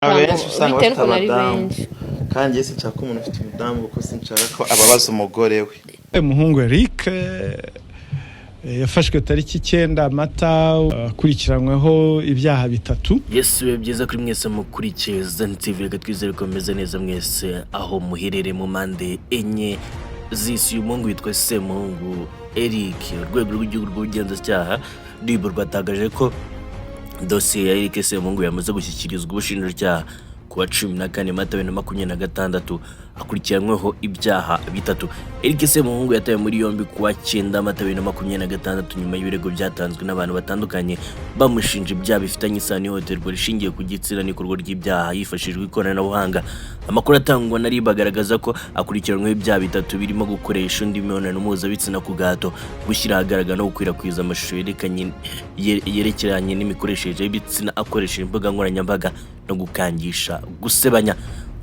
Abenshi usanga Bitewe bafite n'ukuntu ari abadamu. benshi. Kandi njye sinshaka umuntu ufite umudamu, kuko sinshaka ko ababaza umugore we. Umuhungu Eric yafashwe tariki 9 Mata, akurikiranyweho ibyaha bitatu. Yesu, biba byiza kuri mwese mukurikiye Zani TV. Reka twizere ko mumeze neza mwese aho muherereye mu mpande enye z'isi. Uyu muhungu witwa Semuhungu Eric, Urwego rw'Igihugu rw'Ubugenzacyaha RIB rwatangaje ko dosiye ya Eric Semuhungu yamaze gushyikirizwa ubushinjacyaha ku wa 14 Mata 2026, akurikiranyweho ibyaha bitatu. Eric Semuhungu yatawe muri yombi ku wa 9 Mata 2026, nyuma y'ibirego byatanzwe n'abantu batandukanye bamushinja ibyaha bifitanye isano n'ihohoterwa rishingiye ku gitsina n'ikorwa ry'ibyaha hifashishijwe ikoranabuhanga. Amakuru atangwa na RIB agaragaza ko akurikiranyweho ibyaha bitatu birimo gukoresha undi imibonano mpuzabitsina ku gahato, gushyira ahagaragara no gukwirakwiza amashusho yerekeranye n'imikoreshereze y'ibitsina akoresheje imbuga nkoranyambaga, no gukangisha gusebanya.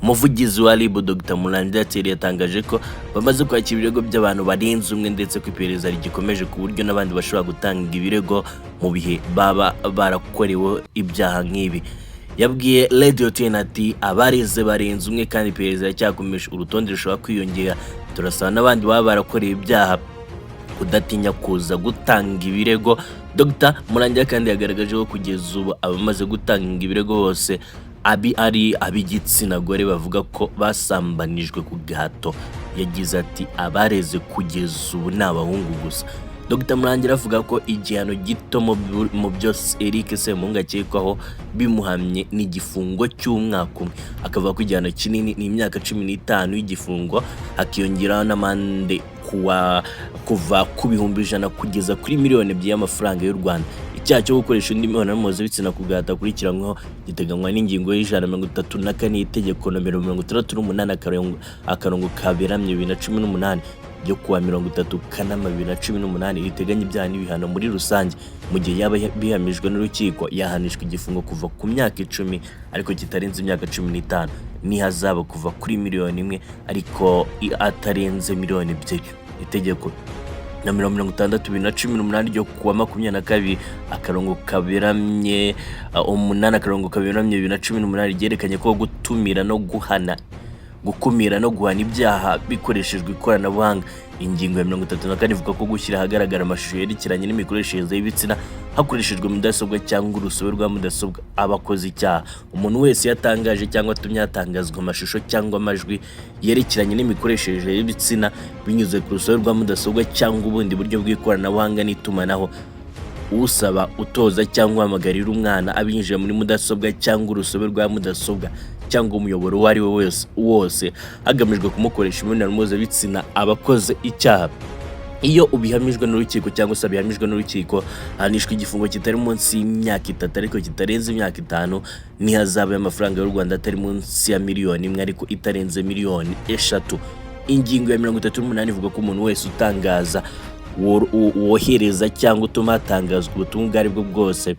Umuvugizi wa RIB, Dr Murangira Thierry, yatangaje ko bamaze kwakira ibirego by'abantu barenze umwe, ndetse ko iperereza rigikomeje ku buryo n'abandi bashobora gutanga ibirego mu bihe baba barakorewe ibyaha nk'ibi. Yabwiye Radio 10 ati: "Abareze barenze umwe kandi iperereza riracyakomeje, urutonde rushobora kwiyongera. Turasaba n'abandi baba barakorewe ibyaha kudatinya kuza gutanga ibirego." Dr Murangira kandi yagaragaje ko kugeza ubu abamaze gutanga ibirego bose abi ari ab'igitsina gore bavuga ko basambanijwe ku gahato. Yagize ati: "Abareze kugeza ubu ni abahungu gusa." Dr Murangira avuga ko igihano gito mu byo Eric Semuhungu akekwaho bimuhamye ni igifungo cy'umwaka umwe, akavuga ko igihano kinini ni imyaka 15 y'igifungo, hakiyongeraho n'amande kuva ku 100,000 kugeza kuri miliyoni 2 y'amafaranga y'u Rwanda. Icyaha cyo gukoresha undi mibonano mpuzabitsina ku gahato akurikiranyweho giteganywa n'ingingo ya 134 y'itegeko nomero 68 akarongo kaberamye 2018 ryo kuwa 30 Kanama 2018, riteganya ibyaha n'ibihano muri rusange. Mu gihe yaba bihamijwe n'urukiko, yahanishwa igifungo kuva ku myaka 10 ariko kitarenze imyaka 15, n'ihazabu kuva kuri miliyoni 1 ariko atarenze miliyoni 2. Itegeko nomero 60 2018 ryo kuwa 22 akarongo kaberamye 8 akarongo kaberamye 2018 ryerekanye ko gutumira no guhana, gukumira no guhana ibyaha bikoreshejwe ikoranabuhanga. Ingingo ya 34 ivuga ko gushyira ahagaragara amashusho yerekeranye n'imikoreshereze y'ibitsina hakoreshejwe mudasobwa cyangwa urusobe rwa mudasobwa aba akoze icyaha. Umuntu wese yatangaje cyangwa atumye hatangazwa amashusho cyangwa amajwi yerekeranye n'imikoreshereze y'ibitsina binyuze ku rusobe rwa mudasobwa cyangwa ubundi buryo bw'ikoranabuhanga n'itumanaho, usaba, utoza cyangwa uhamagarira umwana abinyujije muri mudasobwa cyangwa urusobe rwa mudasobwa cyangwa umuyoboro uwo ari we wese wose hagamijwe kumukoresha imibonano mpuzabitsina, aba akoze icyaha. Iyo ubihamijwe n'urukiko cyangwa se abihamijwe n'urukiko, ahanishwa igifungo kitari munsi y'imyaka 3 ariko kitarenze imyaka 5, n'ihazabu y'amafaranga y'u Rwanda atari munsi ya miliyoni 1 ariko itarenze miliyoni 3. Ingingo ya 38 ivuga ko umuntu wese utangaza, wohereza cyangwa utuma hatangazwa ubutumwa ubwo ari bwo bwose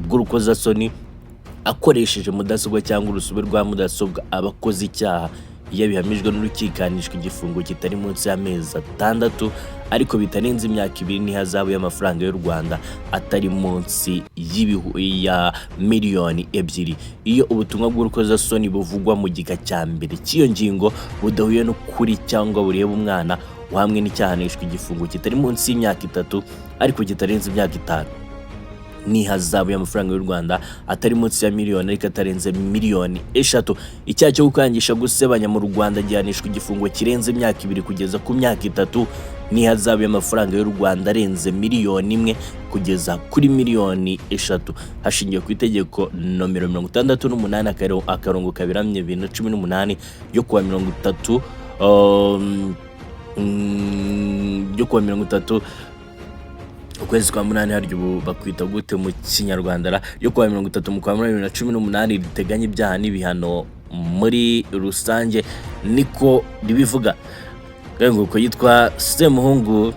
bw'urukozasoni akoresheje mudasobwa cyangwa urusobe rwa mudasobwa aba akoze icyaha. Iyo bihamijwe n'urukiko, ahanishwa igifungo kitari munsi y'amezi 6 ariko bitarenze imyaka 2, n'ihazabu y'amafaranga y'u Rwanda atari munsi ya miliyoni 2. Iyo ubutumwa bw'urukozasoni buvugwa mu gika cya mbere cy'iyo ngingo budahuye n'ukuri cyangwa bureba umwana, uhamwe n'icyaha ahanishwa igifungo kitari munsi y'imyaka 3 ariko kitarenze imyaka 5, n'ihazabu y'amafaranga y'u Rwanda atari munsi ya miliyoni ariko atarenze miliyoni 3. Icyaha cyo gukangisha gusebanya mu Rwanda gihanishwa igifungo kirenze imyaka 2 kugeza ku myaka 3, n'ihazabu y'amafaranga y'u Rwanda arenze miliyoni 1 kugeza kuri miliyoni 3, hashingiwe ku itegeko nomero 68 akarongo kaberamye 2018 ryo kuwa 30 ryo kuwa 30 ukwezi kwa munani. Harya ubu bakwita gute mu Kinyarwanda ra? Ryo kuwa 30 mu kwa munani 2018, riteganya ibyaha n'ibihano muri rusange, niko ribivuga. Nguko yitwa Semuhungu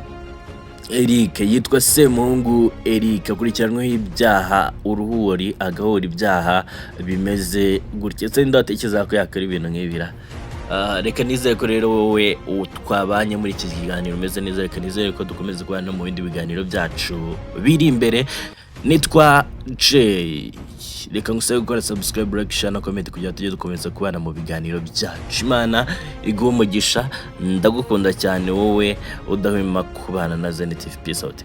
Eric, yitwa Semuhungu Eric, akurikiranyweho ibyaha uruhuri, agahora ibyaha bimeze gutya. Ese ndatekereza ko yakora ibintu nk'ibira? Reka nizere ko rero wowe twabanye muri iki kiganiro umeze neza. Reka nizere ko dukomeza kubana no mu bindi biganiro byacu biri imbere. Nitwa Jay, reka ngusabe gukora subscribe, like, share na comment kugira tujye dukomeza kubana mu biganiro byacu. Imana iguhe umugisha, ndagukunda cyane wowe udahwema kubana na Zenith TV. Peace out.